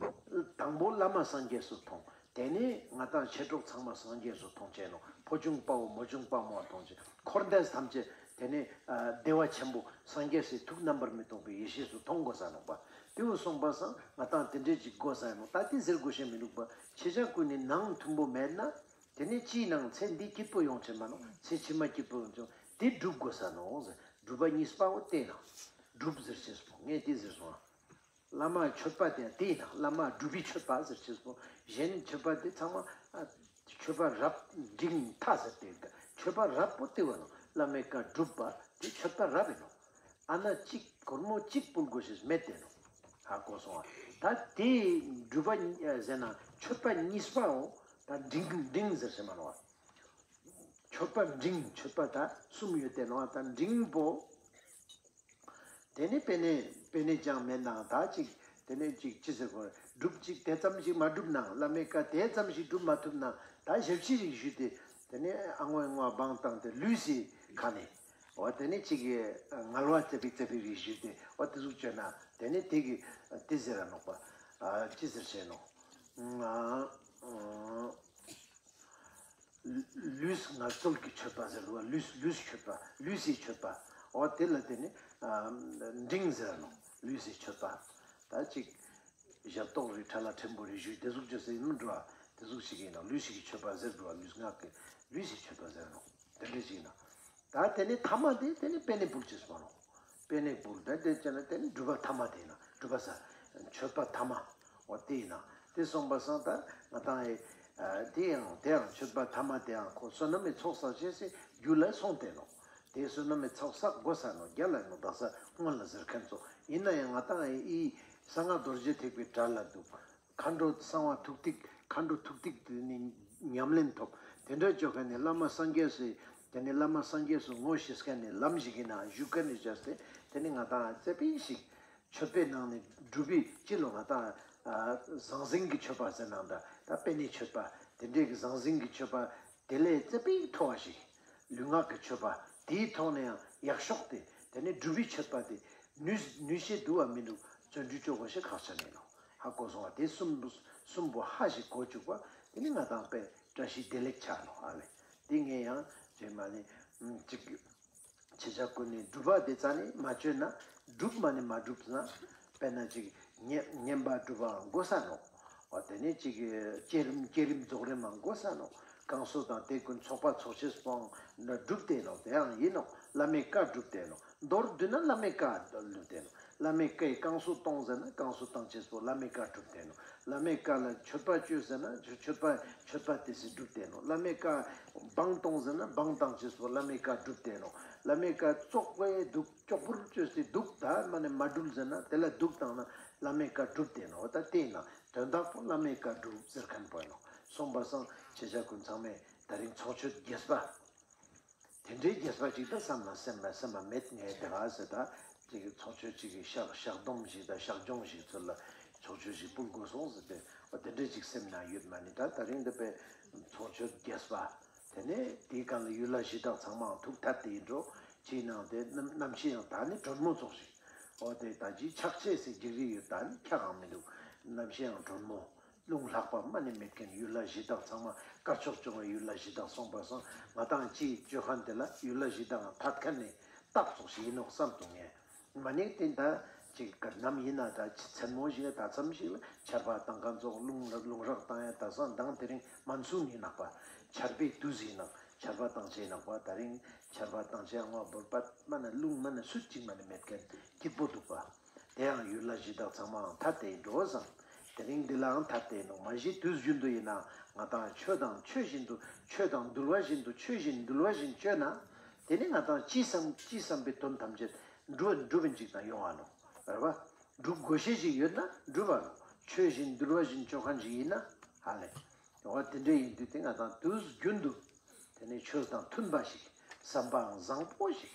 དང་པོ་བླ་མ་སངས་རྒྱས་སུ་མཐོང་། དེ་ནས་ང་དང་མཆེད་གྲོགས་ཚང་མ་སངས་རྒྱས་སུ་མཐོང་བྱས་ནོ། ཕོ་ཆུང་དཔའ་བོ་མོ་ཆུང་དཔའ་མོ་མཐོང་བྱས། འཁོར་འདས་ཐམས་ཅད་དེ་ནས་ཨ་བདེ་བ་ཆེན་པོ་སངས་རྒྱས་སི་ཐུགས་རྣམ་པར་མི་རྟོག་པའི་ཡེ་ཤེས་སུ་མཐོང་དགོས་ས་ནོག་པ། དེ་བོ་སོང་པ་སང་ང་དང་དེ་འདྲས་ཅིག་དགོས་ས་ཡིན་ནོ། ད་དེ་ཟེར་དགོས་ཤེས་མི་འདུག་པ། ཁྱེད་ཅག་ཀུན་ནི་ནང་མཐུན་པོ་མེད་ན། དེ་ནས་ཅིའི་ནང་ཚེ་འདི་སྐྱིད་པོ་ཡོང་ཆེ་མ་ནོ། ཚེ་ཕྱི་མ་སྐྱིད་པོ་ཡོང་ཆེ་དེ་སྒྲུབ་དགོས་ས་ནོ། སྒྲུབ་པ་གཉིས་པ་བོ་དེ་ན་སྒྲུབ་ཟེར་ཤེས་སོང་། ངས་དེ་ཟེར་སོང་། བླ་མ་མཆོད་པ་དེ་དེ་ཡིན་ན་བླ་མ་སྒྲུབ་པའི་མཆོད་པ་ཟེར་ཅེས་པོ། གཞན་མཆོད་པ་དེ་ཚང་མ་ཨ་མཆོད་པ་རབ་འབྲིང་ཐ་ཟེར་ཏེ། མཆོད་པ་རབ་པོ་དེ་བ་ནོ། བླ་མའི་བཀའ་སྒྲུབ་པ་དེ་མཆོད་པ་རབ་ཡིན་ནོ། ཨ་ན་གཅིག་སྒོར་མོ་གཅིག་ཕུལ་དགོས་ཤེས་མེད་དེ་ནོ། ཧ་གོ་སོང་ཨ། ད་དེ་སྒྲུབ་པ་ཟེར་ན་མཆོད་པ་གཉིས་པའོ། ད་འབྲིང་འབྲིང་ཟེར་ཤེས་མ་ནོ། མཆོད་པ་འབྲིང་མཆོད་པ་ད་གསུམ་ཡོད་དེ་ནོ། ད་འབྲིང་པོ། དེ་ནས་པེ་ནེ་པེ་ནེ་ཅང་མེད་ནའང་ད་ཅིག་དེ་ནས་ཅིག་ཅི་ཟེར་དགོས་རེད། སྒྲུབ་ཅིག་དེ་ཙམ་ཞིག་མ་སྒྲུབ་ནའང་བླ་མའི་བཀའ་དེ་ཙམ་ཞིག་སྒྲུབ་མ་ཐུབ་ན་ད་ཞབས་ཕྱི་ཞིག་ཞུས་ཏེ། དེ་ནས་ཨ་ངོ་ཨ་ངོ་བང་བཏང་སྟེ་ལུས་སི་ཁ་ནས། འོ་དེ་ནས་ཅིག་ངལ་བ་ཙེ་པིག་ཙེ་པིག་རིགས་ཞུས་ཏེ་འོ་དེ་ཟུག་བཅོས་ན་དེ་ནས་དེ་གི་དེ་ཟེར་ར་ནོག་པ། ཅི་ཟེར་བྱས་ནོ། ལུས་ངལ་རྩོལ་གྱི་མཆོད་པ་ཟེར་བ། ལུས་ལུས་མཆོད་པ། ལུས་སི་མཆོད་པ། འོ་དེ་ལ་དེ་ནི་འབྲིང་ཟེར་ནོ། ལུས་སི་མཆོད་པ། ད་ཅིག་ཞབས་ཏོག་རེ་ཁྲ་ལ་ཕྲན་བུ་རེ་ཞུས་དེ་ཟུག་ཅོས་ཟེར་ཡིན་འགྲོ་བ། དེ་ཟུག་ཞིག་ཡིན་ནོ། ལུས་ཞིག་གི་མཆོད་པ་ཟེར་འགྲོ་བ། ལུས་ངག་གི་ལུས་སི་མཆོད་པ་ཟེར་ནོ། དེ་འདྲ་ཞིག་ཡིན་ནོ། ད་དེ་ནི་ཐ་མ་དེ་དེ་ནི་པེ་ནེ་ཕུལ་ཅེས་སོང་ནོ། པེ་ནེ་ཕུལ་ད་དེ་ཅན་དེ་ནི་སྒྲུབ་པ་ཐ་མ་དེ་ཡིན་ན་སྒྲུབ་པ་ས་མཆོད་པ་ཐ་མ། འོ་དེ་ཡིན་ན་དེ་སོང་པ་སང་ད་ང་དང་ཨེ་དེ་ཡང་དེ་ཡང་མཆོད་པ་ཐ་མ་དེ་ཡང་ཁོ་བསོད་ནམས་མི་ཚོགས་བསགས་ཅེས་སི་རྒྱུ་ལ་སོང་སྟེ་ནོ། དེ་བསོད་ནམས་མི་ཚོགས་བསགས་དགོས་ས་ནོ། རྒྱ་ལ་ནོ་དག་ས་སྔོན་ལ་ཟེར་མཁན་ཚོ་ཡིན་ན་ཡང་ང་དང་ཨེ་ཨི་གསང་སྔགས་རྡོ་རྗེ་ཐེག་པའི་གྲལ་ལ་འདུག་མཁའ་འགྲོ་གསང་བ་ཐུགས་ཐིག་མཁའ་འགྲོ་ཐུགས་ཐིག་དེ་ནི་ཉམས་ལེན་ཐོབ། དེ་འདྲ་བཅོ་མཁན་ནི་བླ་མ་སངས་རྒྱས་སུ། དེ་ནི་བླ་མ་སངས་རྒྱས་སུ་ངོ་ཤེས་མཁན་ནི་ལམ་ཞིག་གི་ནང་བཞུགས་མཁན་ནི་བྱས་ཏེ། དེ་ནི་ང་དང་རྩེ་ཕིང་ཞིག་མཆོད་པའི་ནང་ནས་སྒྲུབ་པའི་སྤྱི་ལོ་ང་དང་ཟང་ཟིང་གི་མཆོད་པ་ཟེར་ནང་ད་ད་པེ་ནེ་མཆོད་པ་དེ་འདྲའི་གི་ཟང་ཟིང་གི་མཆོད་པ་དེ་ལས་རྩེ་ཕིང་མཐོ་བ་ཞིག་ལུས་ངག་གི་མཆོད་པ་དེའི་ཐོག་ནས་ཡང་ཡག་ཤོས་དེ་དེ་ནི་སྒྲུབ་པའི་མཆོད་པ་དེ་ནུས་ནུས་ཤེས་འདུག་བ་མི་འདུག་བརྩོན་འགྲུས་བཅོ་དགོས་ཤེས་ཁག་ཆེ་ནས་ལོ། ཧ་གོ་སོང་བ། དེ་གསུམ་གསུམ་པོ་ཧ་ཞིག་གོ་བཅུག་པ་དེ་ནི་ང་དང་དཔེ་བཀྲ་ཤིས་བདེ་ལེགས་ཆགས་ནོ་ཨ་ལེ། དེ་ངས་ཡང་རྗེས་མ་ནི་གཅིག་ཁྱེད་ཅག་ཀུན་ནི་སྒྲུབ་པ་དེ་རྩ་ནས་མ་བཅོས་ན་སྒྲུབ་མ་ནི་མ་སྒྲུབ་ན་དཔེར་ན་ཅིག་བསྙེན་བསྙེན་པ་སྒྲུབ་པའང་དགོས་ས་ནོ། འོ་དེ་ནས་ཅིག་བསྐྱེད་རིམ་བསྐྱེད་རིམ་རྫོགས་རིམ་མང་དགོས་ས་ནོ། བསྐང་གསོ་དང་དེ་ཀུན་ཚོགས་པ་ཚོགས་ཆེན་སྤོང་ན་སྒྲུབ་དེ་ནོ། དེའང་ཡིན་ནོ། བླ་མའི་བཀའ་སྒྲུབ་དེ་ནོ། མདོར་བསྡུས་ན་བླ་མའི་བཀའ་སྒྲུབ་དེ་ནོ། བླ་མའི་བཀའི་བསྐང་གསོ་གཏོང་ཟེར་ན་བསྐང་གསོ་བཏང་ཆེས་པོ་བླ་མའི་བཀའ་སྒྲུབ་དེ་ནོ། བླ་མའི་བཀའ་ལ་མཆོད་པ་བཅོས་ཟེར་ན་མཆོད་པ་མཆོད་པ་དེ་སྲིད་སྒྲུབ་དེ་ནོ། བླ་མའི་བཀའ་བང་གཏོང་ཟེར་ན་བང་བཏང་ཆེས་པོ་བླ་མའི་བཀའ་སྒྲུབ་དེ་ནོ། བླ་མའི་བཀའ་བཙོག་པོའི་སྡུག་ཅོག་པུར་བཅོས་ཏེ་སྡུག་ད་མ་ནས་མ་འགྲུལ་ཟེར་ན་དེ་ལ་སྡུག་བཏང་ན་བླ་མའི་བཀའ་སྒྲུབ་དེ་ནོ། ད་དེ་ཡིན་ན་དོན་དག་པོ་བླ་མའི་བཀའ་སྒྲུབ་ཟེར་མཁན་པོ་ཡིན་ནོ། སོང་པ་སང་ཁྱེད་ཅག་ཀུན་ཚང་མས་དེ་རིང་ཚོགས་མཆོད་རྒྱས་པ་དེ་འདྲའི་རྒྱས་པ་ཅིག་ད་བསམ་ན་སེམས་ལ་སེམས་ལ་མེད་ངེས་དེ་ག་ཟེར་ད་ཅིག་ཚོགས་མཆོད་ཅིག་གི་ཤག་ཤག་སྡོམ་ཞིག་དང་ཤག་སྦྱོང་ཞིག་ཚུར་ལ་ཚོགས་མཆོད་ཞིག་སྤུལ་དགོས་སོང་ཟེར་ཏེ་འོ་དེ་འདྲའི་ཅིག་སེམས་ན་ཡོད་མ་ནི། ད་དེ་རིང་འདི་པའི་ཚོགས་མཆོད་རྒྱས་པ། དེ་ནས་དེའི་སྒང་ལ་ཡུལ་ལྷ་གཞི་བདག་ཚང་མའང་ཐུགས་ཐད་དེ་ཡིན་འགྲོ། ཅིའི་ནང་དེ་རྣམ་རྣམ་ཤེས་ཡང་ད་ནི་དྲོན་མོ་ཙོགས་ཤིག་འོ་དེ་ད་ཅི་ཆགས་ཆེ་སའི་འཇིགས་རི་ཡོད་ད་ནི་ཁྱག་གང་མི་འདུག་རྣམ་ཤེས་ཡང་དྲོན་མོ། རླུང་ལྷག་པ་མ་ནི་མེད་མཁན་ཡུལ་ལྷ་གཞི་བདག་ཚང་མ་དཀར་ཕྱོགས་སྐྱོང་བའི་ཡུལ་ལྷ་གཞི་བདག་སོང་པ་སང་ང་དང་སྤྱིའི་སྤྱོད་མཁན་དེ་ལ་ཡུལ་ལྷ་གཞི་བདག་ང་ཐད་མཁན་ནི་རྟགས་ཙོགས་ཤིག་ཡིན་ནོག་བསམ་དུ་ངས་མ་ནི་དེ་ད་ཅིག་ག་ནམ་ཡིན་ན་ད་མཚན་མོ་ཞིག་ད་མཚམས་ཤིག་ལ་ཆར་པ་བཏང་མཁན་ཙོགས་རླུང་རླུང་རག་བཏང་ཡ་ད་སང་དང་དེ་རིང་མན་སུན་ཡིན་ནག་པ་ཆར་པའི་དུས་ཡིན་ནག་ཆར་པ་བཏང་བྱས་ནག་པ་ད་རིང་ཆར་པ་བཏང་བྱས་ངོ་བོར་པ་མ་ན་རླུང་མ་ན་སུད་ཅིག་མ་ནི་མེད་མཁན་སྐྱིད་པོ་འདུག་པ། དེའང་ཡུལ་ལ་གཞི་བདག་ཚང་མའང་ཐ་དད་འགྲོ་བསམ། དེ་རིང་འདི་ལའང་ཐ་དད་ནོ་མ་གཞི་དུས་རྒྱུན་དུ་ཡིན་ན་ང་དང་ཆོས་དང་ཆོས་བཞིན་དུ་ཆོས་དང་འདུལ་བ་བཞིན་དུ་ཆོས་བཞིན་འདུལ་བ་བཞིན་སྤྱོད་ན། དེ་ནི་ང་དང་ཅི་བསམ་ཅི་བསམ་པའི་དོན་ཐམས་ཅད་འགྲུབ་འགྲུབ་པའི་འཇིག་དང་ཡོང་བ་ནོ། རེད་བ། འགྲུབ་དགོས་ཤེས་ཤིག་ཡོད་ན་འགྲུབ་པ་ནོ། ཆོས་བཞིན་འདུལ་བ་བཞིན་སྤྱོད་མཁན་ཞིག་ཡིན་ན་ཧ་ལས། འོ་དེ་འདྲ་ཡིན་དུས་དེ་ང་དང་དུས་རྒྱུན་དུ། དེ་ནས་ཆོས་དང་མཐུན་པ་ཞིག་བསམ་པའང་བཟང་པོ་ཞིག་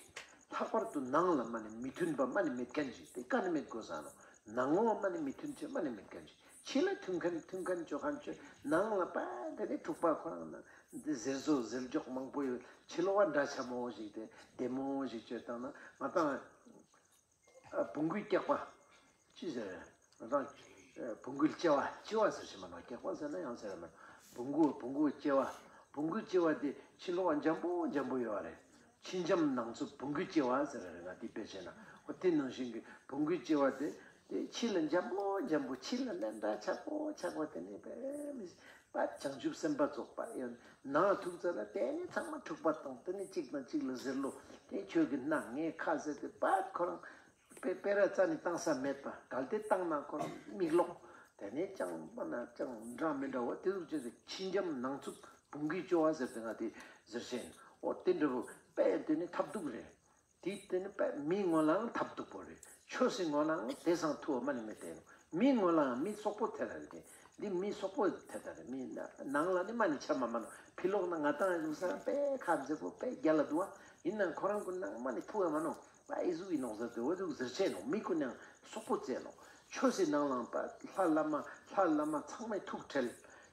ལྷག་པར་དུ་ནང་ལ་མ་ནི་མི་མཐུན་པ་མ་ནི་མེད་མཁན་ཞིག་དེ་ག་ནི་མེད་དགོས་ས་ནོ། ནང་ངོ་མ་ནི་མི་མཐུན་ཆེ་མ་ནི་མེད་མཁན་ཞིག་ཕྱི་ལ་མཐུན་མཁན་མཐུན་མཁན་ཆོ་མཁན་ཆོ་ནང་ལ་པ་དེ་ནི་འཁྲུག་པ་ཁོ་རང་ན་འདི་ཟེར་བཟོ་ཟེར་འཇོག་མང་པོ་ཡོད་ཕྱི་ལོགས་འདྲ་ཆ་མོ་ཞིག་དེ་བདེ་མོ་ཞིག་བཅོས་བཏང་ན་ང་དང་བོང་གུའི་སྐྱག་པ། ཅི་ཟེར། ང་དང་བོང་གུའི་ལྕེ་བ་ལྕེ་བ་ཟེར་ཞིག་མ་ནོ་སྐྱག་པ་ཟེར་ན་ཡང་ཟེར་མ་བོང་གུ་བོང་གུའི་ལྕེ་བ། བོང་གུའི་ལྕེ་བ་དེ་ཕྱི་ལོགས་འཇམ་པོ་འཇམ་པོ་ཡོད་རེད། ཕྱི་འཇམ་ནང་རྩུབ་བོང་གུའི་ལྕེ་བ་ཟེར་རེད་ང་དེ་དཔེ་བྱས་ན་འོ་དེ་ནང་བཞིན་གྱི་བོང་གུའི་ལྕེ་བ་དེ་དེ་ཕྱི་ལ་འཇམ་པོ་འཇམ་པོ་ཕྱི་ལ་ལན་འདྲ་ཆག་པོ་ཆག་པོ་དེ་ནས་དཔེ་མི་སྲིད་པ་བྱང་ཆུབ་སེམས་དཔའ་རྫོགས་པ་ཡོད་ནང་ཐུག་ཚར་ལ་དེ་ནས་ཚང་མ་འཁྲུག་པ་དང་དེ་ནས་གཅིག་དང་གཅིག་ལ་ཟེར་ལོ་དེ་ཁྱོད་ཀྱི་སྣ་ངའི་ཁ་ཟེར་ཏེ་པ་ཁོ་རང་དཔེ་དཔེ་ར་རྩ་ནས་བཏང་ས་མེད་པ་གལ་ཏེ་བཏང་ན་ཁོ་རང་མིག་ལོག་དེ་ནས་ཅང་པ་ན་ཅང་འདྲ་མི་འདྲ་བ་དེ་ཟུག་བྱས་ཏེ་ཕྱི་འཇམ་ནང་རྩུབ་བོང་གུའི་ལྕེ་བ་ཟེར་ཏེ་ང་དེ་ཟེར་ཤེས་ཨོ་དེ་འདྲ་བོ་དཔེ་དེ་ནི་ཐབས་སྡུག་རེད། དེ་དེ་ནི་དཔེ་མིའི་ངོ་ལའང་ཐབས་སྡུག་པོ་རེད། ཆོས་སའི་ངོ་ལའང་དེ་སང་ཐུ་བ་མ་ནི་མི་བསྟན་ནོ། མིའི་ངོ་ལའང་མི་སོག་པོ་ཐེ་ར་རེད་དེ། འདི་མི་སོག་པོ་ཐེ་ད་རེད། མི་ནང་ལ་ནི་མ་ནི་ཆ་མ་མ་ནོ། ཕི་ལོག་ན་ང་ཏང་ཡོང་ས་དཔེ་ཁ་མཛེས་པོ་དཔེ་རྒྱ་ལ་འདུག་བ། ཡིན་ནའང་ཁོ་རང་གི་ནང་མ་ནི་ཐུ་བ་མ་ནོ། ཨ་ཨི་ཟུག་ཡིན་ནོག་ཟེར་ཏེ་འོ་ཟུག་ཟེར་ཆེ་ནོ། མི་ཀུན་ནང་སོག་པོ་བཙལ་ནོ། ཆོས་སའི་ནང་ལའང་པ་ལྷ་བླ་མ་ལྷ་བླ་མ་ཚང་མས་ཐུགས་ཁྲལ།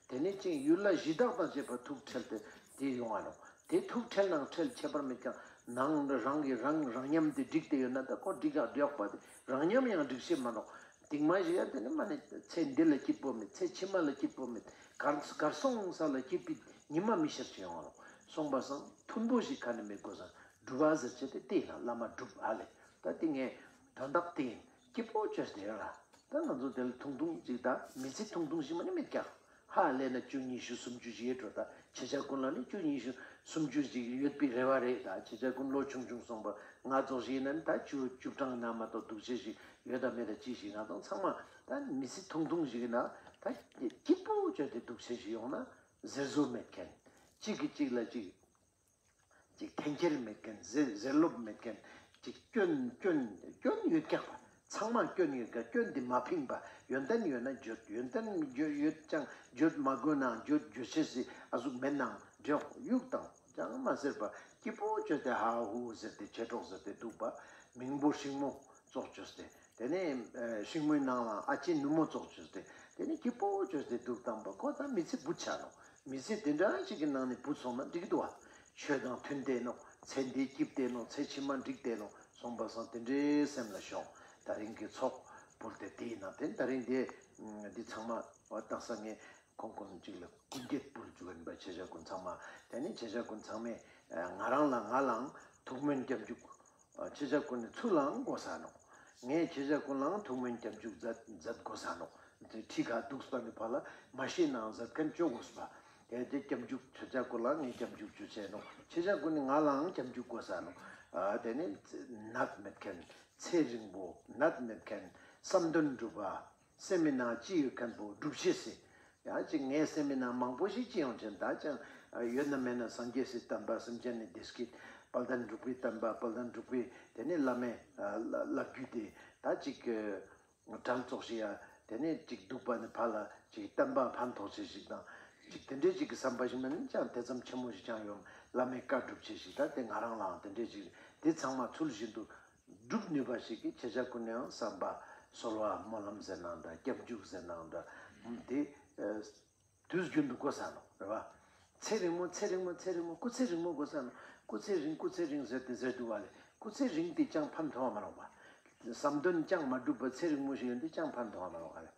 དེ་ནས་ཅིང་ཡུལ་ལ་གཞི་བདག་དང་བཅས་པ་ཐུགས་ཁྲལ་ཏེ་དེ་ཡོང་བ་ནོ། དེ་ཐུགས་ཁྲལ་ནང་ཁྲལ་ཁྱད་པར་མེད་ཀྱང་ནང་རང་གི་རང་རང་ཉམས་དེ་འགྲིག་སྟེ་ཡོད་ན་ད་ཁོ་འགྲིག་ཡག་འགྲིག་ཡག་པ་དེ་རང་ཉམས་ཡང་འགྲིག་ཤེས་མ་ནོག། དེང་མ་ཞིག་ཡང་དེ་ནི་མ་ནི་ཚེ་འདི་ལ་སྐྱིད་པོ་མེད། ཚེ་ཕྱི་མ་ལ་སྐྱིད་པོ་མེད། གར་གར་སོང་ས་ལ་སྐྱིད་པའི་ཉི་མ་མི་ཤར་ཅིག་ཡོང་བ་ནོ། སོང་པ་སང་མཐུན་པོ་ཞིག་ག་ནི་མེད་དགོས་སང་སྒྲུབ་པ་ཟེར་ཆེ་དེ་དེ་ཡིན་ན་བླ་མ་སྒྲུབ་ཨ་ལེ། ད་དེ་ངས་དོན་དག་དེ་ཡིན། སྐྱིད་པོ་བཅོས་ཏེ་ཡོད་ལ། ད་ང་ཚོ་དེ་ལ་ཐུང་ཐུང་ཅིག་ད་མི་ཚེ་ཐུང་ཐུང་ཞིག་མ་ནི་མེད་ཀྱང་། ཧ་ལས་ན་བཅུ་ཉི་ཤུ་སུམ་ཅུ་ཞིག་ཡོད་འགྲོ། ད་ཁྱེད་ཅག་ཀུན་ལ་ནི་བཅུ་ཉི་ཤུ་སུམ་ཅུ་ཞིག་ཡོད་པའི་རེ་བ་རེད། ད་ཁྱེད་ཅག་ཀུན་ལོ་ཆུང་ཆུང་སོང་པ་ང་ཚོ་ཞིག་ཡིན་ན་ནི་ད་བཅུ་བཅུ་གྲངས་ན་མ་གཏོགས་འདུག་ཆེ་ཞིག་ཡོད་ད་མེད་ད་ཅི་ཞིག་ང་ཚོ་ཚང་མ་ད་མི་ཚེ་ཐུང་ཐུང་ཞིག་ཡིན་ན་ད་སྐྱིད་པོ་བཅོས་ཏེ་འདུག་ཆེ་ཞིག་ཡོང་ན་ཟེར་བཟོ་མེད་མཁན། གཅིག་གིས་གཅིག་ལ་གཅིག་ཅིག་འཐེན་འཁྱེར་མེད་མཁན་ཟེར་ཟེར་ལོབ་མེད་མཁན། ཅིག་སྐྱོན་སྐྱོན་སྐྱོན་ཡོད་ཀྱག་པ། ཚང་མ་སྐྱོན་ཡོད་ཀྱག། སྐྱོན་འདི་མ་ཕིང་པ། ཡོན་ཏན་ཡོད་ན་བརྗོད། ཡོན་ཏན་ཡོད་ཡོད་ཀྱང་བརྗོད་མ་དགོས་ནའང་བརྗོད་བརྗོད་བྱེད་སྲིད་ཨ་ཟུག་མེད་ནའང་འབྲེལ་གཡུག་དང་ཅང་མ་ཟེར་པ། སྐྱིད་པོ་བཅོས་ཏེ་ཧ་ཧུ་ཟེར་ཏེ་ཆེ་གྲོགས་ཟེར་ཏེ་འདུག་པ། མིང་པོ་ཧྲིང་མོ་ཙོགས་བཅོས་ཏེ། དེ་ནས་ཤིང་མོའི་ནང་ལ་ཨ་ཅེ་ནུ་མོ་ཙོགས་བཅོས་ཏེ། དེ་ནས་སྐྱིད་པོ་བཅོས་ཏེ་འདུག་དང་པ་ཁོ་ད་མི་ཚེ་བུད་ཆ་ནོ། མི་ཚེ་དེ་འདྲ་ཞིག་གི་ནང་ནས་བུད་སོང་ན་འགྲིག་གི་འདུག་བ། ཆོས་དང་མཐུན་ཏེ་ནོ། ཚེ་འདི་སྐྱིད་ཏེ་ནོ། ཚེ་ཕྱི་མ་འགྲིག་ཏེ་ནོ། སོང་པ་སང་དེ་འདྲའི་སེམས་ལ་ཤོག། ད་རིང་གི་ཚོགས་འབུལ་ཏེ་དེ་ཡིན་ན་དེ་ད་རིང་དེ་འདི་ཚང་མ་བ་དག་ས་ངས་ཁོང་ཁོང་གཅིག་ལ་སྐུ་འགྱེད་འབུལ་རྒྱུ་ཡིན་པ། ཁྱེད་ཅག་ཀུན་ཚང་མ་དེ་ནས་ཁྱེད་ཅག་ཀུན་ཚང་མས་ང་རང་ལ་ང་ལའང་ཐུགས་སྨོན་སྐྱབས་འཇུག་ཁྱེད་ཅག་ཀུན་ནི་ཚུར་ལའང་དགོས་ས་ནོག། ངས་ཁྱེད་ཅག་ཀུན་ལའང་ཐུགས་སྨོན་སྐྱབས་འཇུག་མཛད་མཛད་དགོས་ས་ནོག། ཁྲི་ཁ་འདུག་པ་ནི་ཕ་ལ་མ་ཤེས་ནའང་མཛད་མཁན་བཅོ་དགོས་པ། དེ་དེ་སྐྱབས་འཇུག་ཁྱེད་ཅག་ཀུན་ལ་ངས་སྐྱབས་འཇུག་ཅུ་བྱས་ནོག། ཁྱེད་ཅག་ཀུན་ནི་ང་ལའང་སྐྱབས་འཇུག་དགོས་ས་ནོག། ཨ་དེ་ནི་ནད་མེད་མཁན་ཚེ་རིང་པོ་ནད་མེད་མཁན་བསམ་དོན་འགྲུབ་པ། སེམས་མི་ནང་ཅི་ཡོད་མཁན་པོ་སྒྲུབ་བྱེད་སྲིད། ཡང་ཅིག་ངའི་སེམས་མི་ནང་མང་པོ་ཞིག་ཅི་ཡོང་ཆེན་ད་ཅང་ཡོད་ན་མེད་ན་སངས་རྒྱས་སི་བསྟན་པ་སེམས་ཅན་ནི་བདེ་སྐྱིད་དཔལ་ལྡན་འབྲུག་པའི་བསྟན་པ་དཔལ་ལྡན་འབྲུག་པའི་དེ་ནས་བླ་མའི་བསླབ་བརྒྱུད་དེ་ད་ཅིག་གྲལ་ཚོགས་ཤིག་ཡ་དེ་ནས་ཅིག་འདུག་པ་ནི་ཕ་ལ་ཅིག་བསྟན་པ་ཕན་ཐོགས་ཆེ་ཞིག་དང་ཅིག་དེ་འདྲས་ཅིག་གི་བསམ་པ་ཞིག་མ་ནི་ཅང་དེ་ཙམ་ཆེན་མོ་ཞིག་ཅང་ཡོང་བླ་མའི་བཀའ་སྒྲུབ་ཆེ་ཞིག་ད་དེ་ང་རང་ལའང་དེ་འདྲས་ཅིག་དེ་ཚང་མ་ཚུལ་བཞིན་དུ། སྒྲུབ་ནུས་པ་ཞིག་གིས་ཁྱེད་ཅག་ཀུན་ནའང་བསམ་པ་གསོལ་བ་སྨོན་ལམ་ཟེར་ནའང་འདྲ་སྐྱབས་འཇུག་ཟེར་ནའང་འདྲ་དེ་དུས་རྒྱུན་དུ་དགོས་ས་ནོ་རེད་བ། ཚེ་རིང་མོ་ཚེ་རིང་མོ་ཚེ་རིང་མོ་སྐུ་ཚེ་རིང་མོ་དགོས་ས་ནོ། སྐུ་ཚེ་རིང་སྐུ་ཚེ་རིང་ཟེར་ཏེ་ཟེར་འདུག་བ་ལས་སྐུ་ཚེ་རིང་དེ་ཅང་ཕན་ཐོགས་མ་རོགས་པ། བསམ་དོན་ཅང་མ་འགྲུབ་པ་ཚེ་རིང་མོ་ཞིག་ཡོད་དེ་ཅང་ཕན་ཐོགས་མ་རོགས་པ་ལས།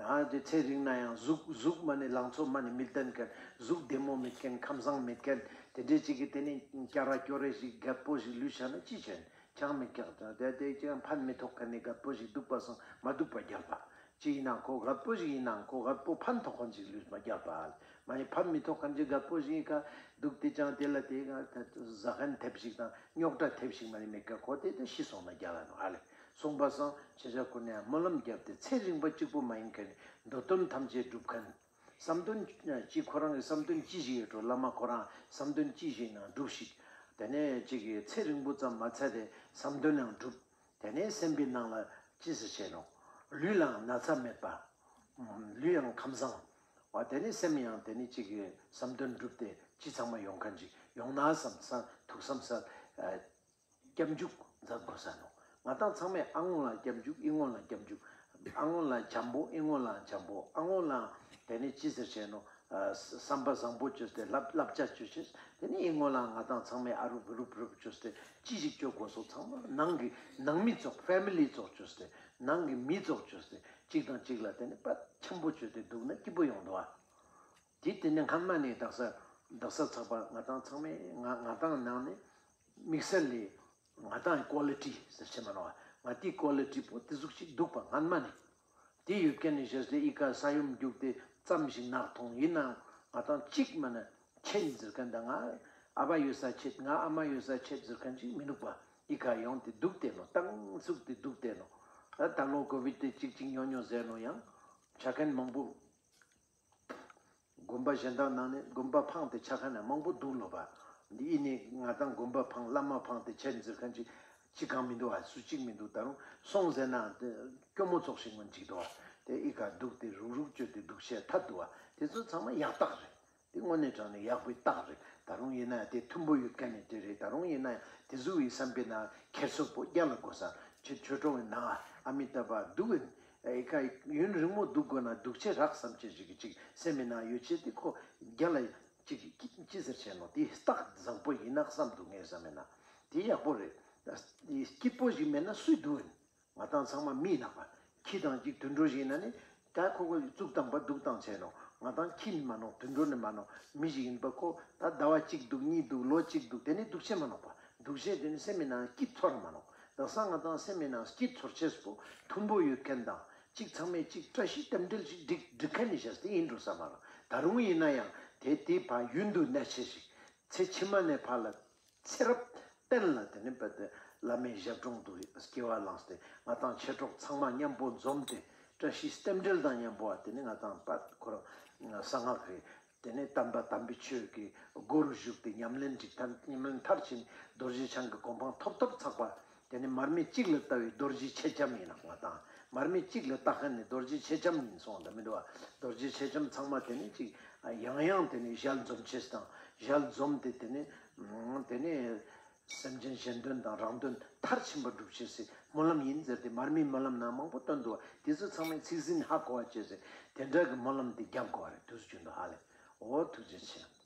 ཨ་དེ་ཚེ་རིང་ན་ཡང་གཟུགས་གཟུགས་མ་ནི་ལང་ཚོ་མ་ནི་མི་ལྡན་མཁན། གཟུགས་བདེ་མོ་མེད་མཁན། ཁམས་བཟང་མེད་མཁན། དེ་འདྲའི་ཅིག་གི་དེ་ནི་སྐྱ་ར་སྐྱོ་རེ་ཞིག་རྒད་པོ་ཞིག་ལུས་བྱས་ན་ཅི་བྱེད། ཅང་མི་སྐྱག་དང་། དེ་དེ་ཅང་ཕན་མི་ཐོགས་མཁན་ནི་རྒད་པོ་ཞིག་སྡུག་པ་སོང་མ་སྡུག་པ་རྒྱལ་བ་ཅི་ཡིན་ན། ཁོ་རྒད་པོ་ཞིག་ཡིན་ན་ཁོ་རྒད་པོ་ཕན་ཐོགས་མཁན་ཞིག་ལུས་མ་རྒྱལ་བ། མ་ནི་ཕན་མི་ཐོགས་མཁན་གྱི་རྒད་པོ་ཞིག་ག་སྡུག་དེ་ཅང་དེ་ལ་དེ་ག་ཟ་མཁན་ཐེབས་ཤིག་དང་རྙོག་དྲ་ཐེབས་ཤིག་མ་ནི་མེད་ཀ། ཁོ་དེ་དེ་ཤི་སོང་ན་རྒྱལ་ལ་ནོ་ཨ་ལེ། སོང་པ་སང་ཁྱེད་ཅག་ཀུན་ནས་སྨོན་ལམ་བརྒྱབ་སྟེ་ཚེ་རིང་པ་གཅིག་པུ་མ་ཡིན་མཁན། འདོད་དོན་ཐམས་ཅད་སྒྲུབ་མཁན། བསམ་དོན་ཅི། ཁོ་རང་གི་བསམ་དོན་ཅི་ཞིག་ཡོད་འགྲོ། བླ་མ་ཁོ་རང་བསམ་དོན་ཅི་ཞིག་ནང་སྒྲུབས་ཤིག། དེ་ནས་ཅིག་གི་ཚེ་རིང་པོ་ཙམ་མ་ཚད་དེ་བསམ་དོན་ཡང་འགྲུབ། དེ་ནས་སེམས་པའི་ནང་ལ་ཅི་ཟེར་བྱས་ནོ། ལུས་ལའང་ན་ཚ་མེད་པ། ལུས་ཡང་ཁམས་བཟང་བ། དེ་ནས་སེམས་ཡང་དེ་ནས་ཅིག་གི་བསམ་དོན་འགྲུབ་སྟེ་ཅི་ཚང་མ་ཡོང་མཁན་ཅིག་ཡོང་ན་བསམ་ས་ཐུགས་བསམ་ས། སྐྱབས་འཇུག་མཛད་དགོས་ས་ནོ། ང་དང་ཚང་མས་ཨ་སྔོན་ལ་སྐྱབས་འཇུག། ཨི་སྔོན་ལ་སྐྱབས་འཇུག། ཨ་སྔོན་ལ་བྱམས་པོ། ཨི་སྔོན་ལ་བྱམས་པོ། ཨ་སྔོན་ལ་དེ་ནས་ཅི་ཟེར་བྱས་ནོ། ཨ་བསམ་པ་བཟང་པོ་བཅོས་ཏེ་བསླབ་བསླབ་བྱ་བཅོས་བྱས། དེ་ནས་ཨི་སྔོན་ལ་ང་དང་ཚང་མས་ཨ་རུབ་རུབ་རུབ་བཅོས་ཏེ་ཅི་ཞིག་བཅོ་དགོས་སོ། ཚང་མ་ནང་གི་ནང་མི་ཚོགས་ཕེ་མི་ལི་ཚོགས་བཅོས་ཏེ་ནང་གི་མི་ཚོགས་བཅོས་ཏེ་གཅིག་དང་གཅིག་ལ་དེ་ནས་དཔེ་འཆམ་པོ་བཅོས་ཏེ་འདུག་ན་སྐྱིད་པོ་ཡོང་འདུག་ཨ། དེ་དེ་ནས་སྔན་མ་ནས་དག་ས་དག་ས་ཚགས་པ་ང་དང་ཚང་མས་ང་ང་དང་ནང་ནས་དམིགས་བསལ་ལས་ང་དང་ཀོ་ལི་ཊི་ཟེར་ཆེ་མ་ནོ་བ། ང་དེའི་ཀོ་ལི་ཊི་པོ་དེ་ཟུག་ཅིག་འདུག་པ། སྔན་མ་ནས་དེ་ཡོད་མཁན་ནས་བྱས་ཏེ་ཨི་ཀ་ས་ཡོམ་རྒྱུག་དེ་ཙམ་ཞིག་ནག་མཐོང་ཡིན་ནའང་ང་དང་གཅིག་མ་ན་ཆེད་ཟེར་མཁན་དང་། ང་ཨ་ཕ་ཡོད་ས་ཆེད། ང་ཨ་མ་ཡོད་ས་ཆེད་ཟེར་མཁན་ཅིག་མི་འདུག་པ། ཨི་ཀ་ཡོང་དེ་འདུག་དེ་ནོ། ཏང་ཚུགས་དེ་འདུག་དེ་ནོ། ད་ད་ལོ་ཀོ་བིད་དེ་གཅིག་གཅིག་ཉོ་ཉོ་ཟེར་ནོ་ཡང་ཆ་མཁན་མང་པོ། དགོན་པ་གཞན་དག་ནང་ནས་དགོན་པ་འཕངས་ཏེ་ཆ་མཁན་ན་མང་པོ་འདུག་ལོ་པ། འདི་ཨི་ནི་ང་དང་དགོན་པ་འཕངས། བླ་མ་འཕངས་ཏེ་ཆེད་ཟེར་མཁན་ཅིག་ཅི་གང་མི་འདུག་ཨ། སུ་གཅིག་མི་འདུག། ད་རུང་སོང་ཟེར་ན་དེ་སྐྱོ་མོ་ཚོགས་ཤིག་མངོན་ཅིག་འདུག་ཨ། དེ་ཨི་ཀ་འདུག་དེ་རུག་རུག་བཅོས་ཏེ་འདུག་བཤད་ཐབས་འདུག་ཨ། དེ་ཚོ་ཚང་མ་ཡག་རྟགས་རེད། དེ་དངོས་གནས་དྲང་ནས་ཡག་པོའི་རྟགས་རེད། ད་རུང་ཡིན་ན་དེ་མཐུན་པོ་ཡོད་མཁན་ནི་དེ་རེད། ད་རུང་ཡིན་ན་དེ་ཚོ་བའི་བསམ་པའི་ནང་ཁྱེར་སོ་པོ་རྒྱ་ལ་དགོས་ས། ཆོས་ཆོས་གྲོགས་ནང་ཨ་མི་ཏཱ་བྷ་འདུག་ཨིན། ཨེ་ཁ་ཡུན་རིང་མོ་འདུག་དགོས་ན་སྡུག་ཆེ་རག་བསམ་ཆེ་ཞིག་གི་ཅིག་སེམས་མི་ནང་ཡོད་ཆེ་དེ་ཁོ་རྒྱ་ལ་ཅིག་ཅི་ཟེར་བྱས་ནོ། དེ་རྟགས་བཟང་པོ་ཡིན་ན་བསམ་འདུག་ངའི་བསམ་མི་ནང་དེ་ཡག་པོ་རེད། ད་སྐྱིད་པོ་ཞིག་མེད་ན་སུས་འདུག་ཨིན། ང་དང་ཚང་མ་མི་ནག་པ། ཁྱི་དང་གཅིག་དུད་འགྲོ་ཞིག་ཡིན་ན་ནི། ད་ཁོ་ཁོ་གཙུག་དང་པ་སྡུག་དང་བྱས་ནོ། ང་དང་ཁྱི་ནི་མ་ནོ། དུད་འགྲོ་ནི་མ་ནོ། མི་ཞིག་ཡིན་པ་ཁོ་ད་ཟླ་བ་གཅིག་འདུག། གཉིས་འདུག། ལོ་གཅིག་འདུག། དེ་ནི་སྡུག་ཆེ་མ་ནོག་པ། སྡུག་ཆེ་དེ་ནི་སེམས་མི་ནང་སྐྱིད་ཚོར་མ་ནོག། དག་ས་ང་དང་སེམས་མི་ནང་སྐྱིད་ཚོར་ཆེས་པོ་མཐུན་པོ་ཡོད་མཁན་དང་གཅིག་ཚང་མས་གཅིག་བཀྲ་ཤིས་རྟེན་འབྲེལ་ཞིག་སྒྲིག་སྒྲིག་མཁན་ནི་བྱས་ཏེ་ཡིན་འགྲོ་ས་མ་རེད། ད་རུང་ཡིན་ན་ཡང་དེ་དེ་ཕ་ཡུན་དུ་གནས་ཆེ་ཞིག། ཚེ་ཕྱི་མ་ནས་ཕར་ལ། ཚེ་རབས་གཏན་ལ་དེ་ནི་བས་ཏེ་བླ་མའི་ཞབས་དྲུང་དུ་སྐྱེ་བ་བླངས་ཏེ་ང་དང་མཆེད་གྲོགས་ཚང་མ་མཉམ་པོ་འཛོམས་ཏེ་བཀྲ་ཤིས་རྟེན་འབྲེལ་དང་མཉམ་པོ་བ། དེ་ནི་ང་དང་པ་ཁོ་རང་གསང་སྔགས་ཀྱི་དེ་ནི་དམ་པ་དམ་པའི་ཆོས་ཀྱི་སྒོ་རུ་ཞུགས་ཏེ་ཉམས་ལེན་ཅིག་ཐར། ཉམས་ལེན་མཐར་ཕྱིན་རྡོ་རྗེ་འཆང་གི་གོ་འཕང་ཐོབ་ཐོབ་ཚགས་པ། དེ་ནི་མར་མེ་གཅིག་ལ་ལྟ་བའི་རྡོ་རྗེ་མཆེད་ལྕམ་ཡིན་ནོག། ང་དང་མར་མེ་གཅིག་ལ་ལྟ་མཁན་ནི་རྡོ་རྗེ་མཆེད་ལྕམ་ཡིན་སོང་ད་མི་འདུག་བ། རྡོ་རྗེ་མཆེད་ལྕམ་ཚང་མ་དེ་ནི་གཅིག་ཡང་ཡང་དེ་ནི་ཞལ་འཛོམས་ཆེས་དང་། ཞལ་འཛོམས་ཏེ་དེ་ནི་དེ་ནི་སེམས་ཅན་གཞན་དོན་དང་རང་དོན་མཐར་ཕྱིན་པ་སྒྲུབ་ཆེས་སི་སྨོན་ལམ་ཡིན་ཟེར་ཏེ་མར་མེའི་སྨོན་ལམ་ནང་མང་པོ་བཏོན་འདུག་བ། དེ་ཚོ་ཚང་མས་ཚིག་ཟིན་ཧ་གོ་བ་བྱས་སི་དེ་འདྲ་གི་སྨོན་ལམ་དེ་རྒྱབ་དགོས་བ་རེད། དུས་རྒྱུན་དུ་ཧ་ལས། འོ་ཐུགས་རྗེ་ཆེ།